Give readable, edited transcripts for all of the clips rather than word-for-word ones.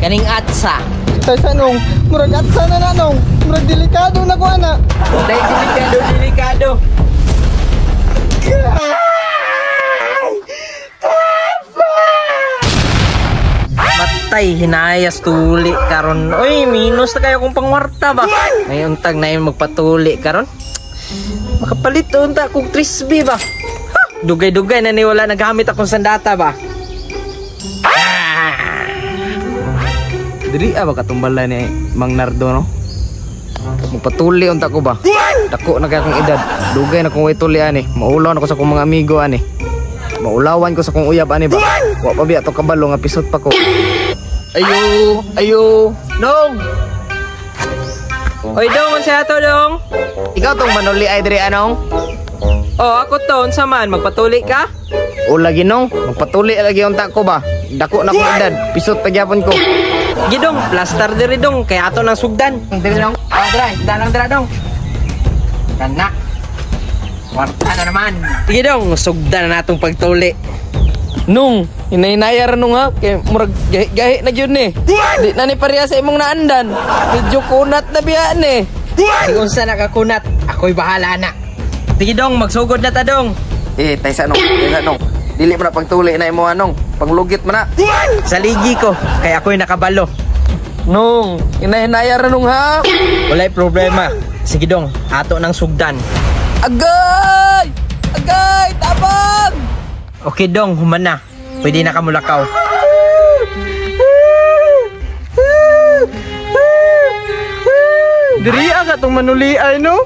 Kaning atsa. Taysa nong, murag atsa na na nong. Murag delikado na ko ana. Dahil delikado, delikado. Matay, hinayas tuli karon. Oy, minus na kayo kung pangwarta ba. May untag na yung magpatuli karon. Makapalit unta kog 3B ba. Ha! Dugay-dugay na ni wala nagamit akong sandata ba. Diri ba katumbala ni Mang Nardo no? Magpatuli unta ko ba? Dako na kay akong edad. Dugay na kong way tuli ani. Maulaw na ko sa akong mga amigo ani. Maulawan ko sa akong uyab ani ba. Wa pa biya to kabalo nga pisot pa ko. Ayo, ayo. Nong. Oy, dong, unsa ato dong? Ikaw tong manuli ay diri anong? Oh, ako to, unsa man magpatuli ka? O lagi nong, magpatuli lagi unta ko ba? Dako na akong edad, pisot pa gyapon ko. Gidong, plaster diri dong, kay ato nang sugdan. Diri nong. Oh, dra, dalang dra dong. Kana. Kwarta na naman. Sige dong, sugdan na natong pagtuli. Nung, hinahinaya ra nung ha, kay murag gahi-gahi na gyud ni. Di na ni pareha sa imong naandan. Medyo kunat na biya ni. Sige unsa na kakunat, ako'y bahala na. Sige dong, magsugod na ta dong. Eh, taysa nong, taysa nong. Dili mo na pagtuli na imo anong, panglugit man na. Sa ligi ko, kay ako'y nakabalo. Nung, hinahinaya ra nung ha. Walay problema. Sige dong, ato nang sugdan. Agay! Agay! Tabang! Okay dong, human na. Pwede na kamulakaw. Diri ka tong manuli ay no?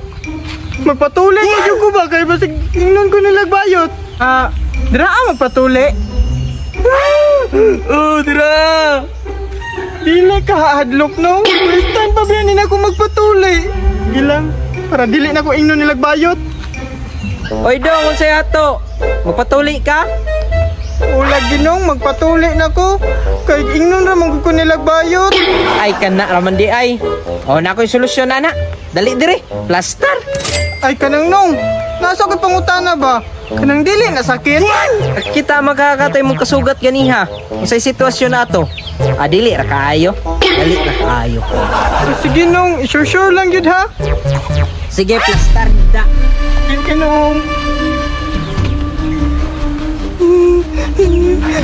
Magpatuli na ko ba kay basig ingnon ko nilag bayot. Ah, dira magpatuli. Oh, dira! Dili ka haadlok no. First time pa biya ni na ako magpatuli. Gilang para dili na ko ingnon nilag bayot. Oy dong, unsa ato? Magpatuli ka? Ula ginong magpatuli na ko. Kay ingnon ra man ko nilag bayot. Ay kana raman di ay. O na ako'y solusyon ana. Dali dire, plaster. Ay kanang nong. Nasa ko'y pangutana ba? Kanang dili na sakit. Kita magkakatay mong kasugat ganiha. Unsay sitwasyon na ato? Ah, dili ra kaayo. Dali ra kaayo. Sige nong, sure-sure lang yun ha. Sige, plaster da. Thank you nong.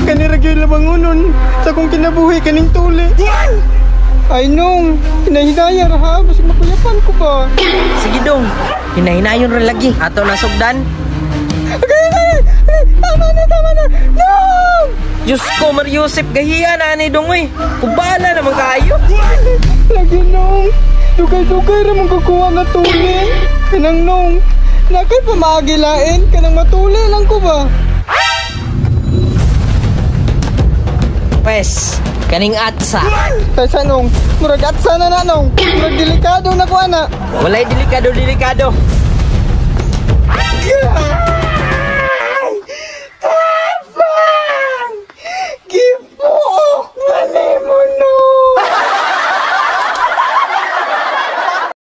Kanira gyud labangunon sa kong kinabuhi kaning tuli. Ay nong, hinahinaya ra ha, basig makuyapan ko ba. Sige dong, hinahinayon ra lagi. Ato na sugdan. Okay, ay, ay, tama na, tama na. Nong! Diyos ko, Mariusip, gahiya na ani dong oy. Kubala naman kaayo. Lagi nong, dugay-dugay ra mong kukuha nga tuli. Kanang nong, nakay pamaagilain, kanang matuli lang ko ba. Pwes, kaning atsa. Taysa nong, murag atsa na na nong. Murag delikado na ko ana. Walay delikado, delikado.